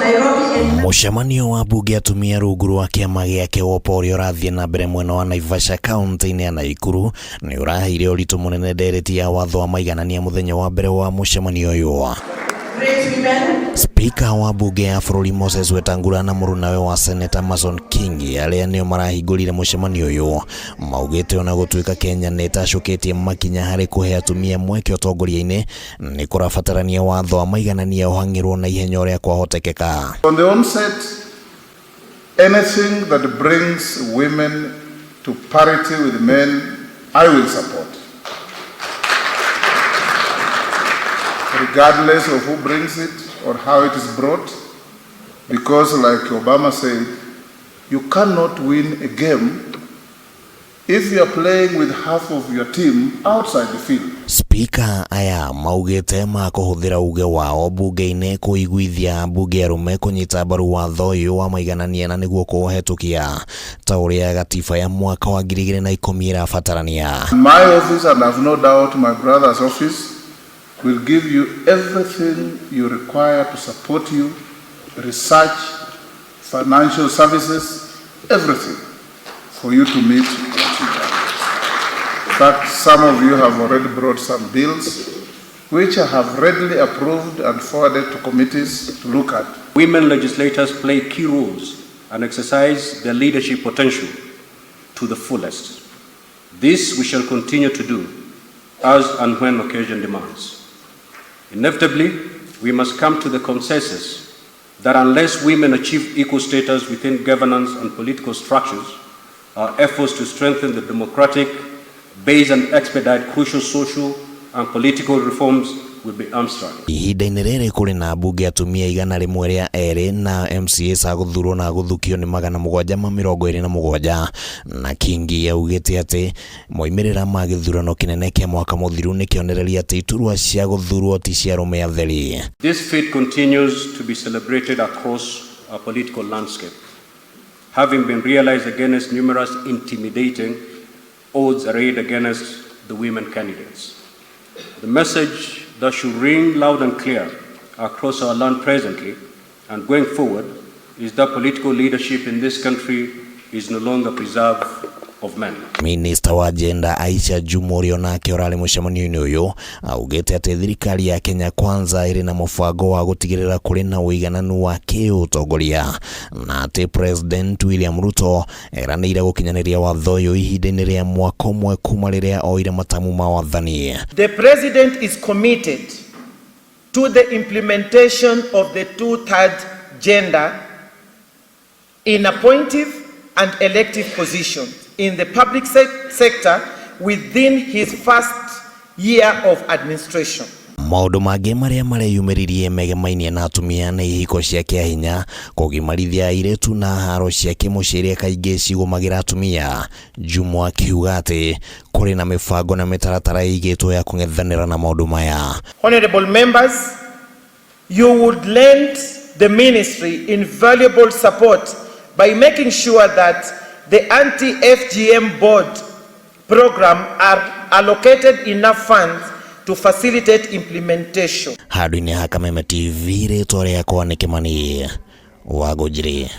Nairobi and Mũcemanio wa mbunge atumia rungu rwa kĩama gĩa KEWOPA ũrĩa ũrathiĩ na mbere mwena wa Naivasha kaunti-inĩ ya Naikuru nĩ ũraheire ũritũ mũnene ndereti ya watho wa maiganania mũthenya wa mbere wa mũcemanio ũyũ. Great women. Spika wa mbunge ya bũrũri Moses Wetangula na mũrunawe wa Seneta Mason Kingi arĩa nĩo marahingũrire mũcemanio ũyũ maugĩte ona gũtuĩka Kenya nĩ ĩtacũkĩtie makinya harĩ kũhe atumia mweke ũtongoria-inĩ nĩ kũrabatarania watho wa maiganania ũhang'ĩrwo na ihenya ũrĩa kwahotekeka. On the onset, anything that brings women to parity with men, I will support. Regardless of who brings it or how it is brought, because like Obama said, you cannot win a game if you are playing with half of your team outside the field. Spika aya maugĩte makũhũthĩra uge wao mbunge-inĩ kũiguithia mbunge arũme kũnyita mbaru watho ũyũ wa maiganania na nĩguo kũũhetũkia ta ũrĩa gatiba ya mwaka wa 2010 ĩrabatarania. My office, and I've no doubt my brother's office, will give you everything you require to support you, research, financial services, everything for you to meet what you want. In fact, some of you have already brought some bills which I have readily approved and forwarded to committees to look at. Women legislators play key roles and exercise their leadership potential to the fullest. This we shall continue to do as and when occasion demands. Inevitably, we must come to the consensus that unless women achieve equal status within governance and political structures, our efforts to strengthen the democratic base and expedite crucial social and political reforms will be hamstrung. Ihinda-inĩ rĩrĩ kũrĩ na mbunge atumia 102 na MCAs a gũthurwo na gũthukio nĩ 727 na Kingi augĩte atĩ moimĩrĩra ma gĩthurano kĩnene kĩa mwaka mũthiru nĩ kĩonereria atĩ iturwa cia gũthurwo ti cia arũme atheri. This feat continues to be celebrated across our political landscape, having been realized against numerous intimidating odds arrayed against the women candidates. The message that should ring loud and clear across our land presently and going forward is that political leadership in this country is no longer preserve of men. Minista wa Gender Aisha Jumwa ũrĩa onake ũrarĩ mũcemanio-inĩ ũyũ augĩte atĩ thirikari ya Kenya Kwanza ĩrĩ na mũbango wa gũtigĩrĩra kũrĩ na ũigananu wa kĩũtongoria na atĩ President William Ruto eranĩire gũkinyanĩria watho ũyũ ihinda-inĩ rĩa mwaka ũmwe kuma rĩrĩa oire matamu ma wathani. The President is committed to the implementation of the two-third gender in appointive and elective positions in the public sector within his first year of administration. Maũndũ mangĩ marĩa mareyumĩririe megemainie na atumia nĩ ihiko cia kĩahinya, kũgimarithia airĩtu na haro cia kĩmũciĩ iria kaingĩ cigũmagĩra atumia. Jumwa akiuga atĩ kũrĩ na mĩbango na mĩtaratara ĩigĩtwo ya kũng'ethanĩra na maũndũ maya. Honorable members, you would lend the ministry invaluable support by making sure that the anti-FGM board program are allocated enough funds to facilitate implementation. Handũ-inĩ ha Kameme TV, rĩtwa rĩakwa nĩ Kĩmani wa Ngũnjiri.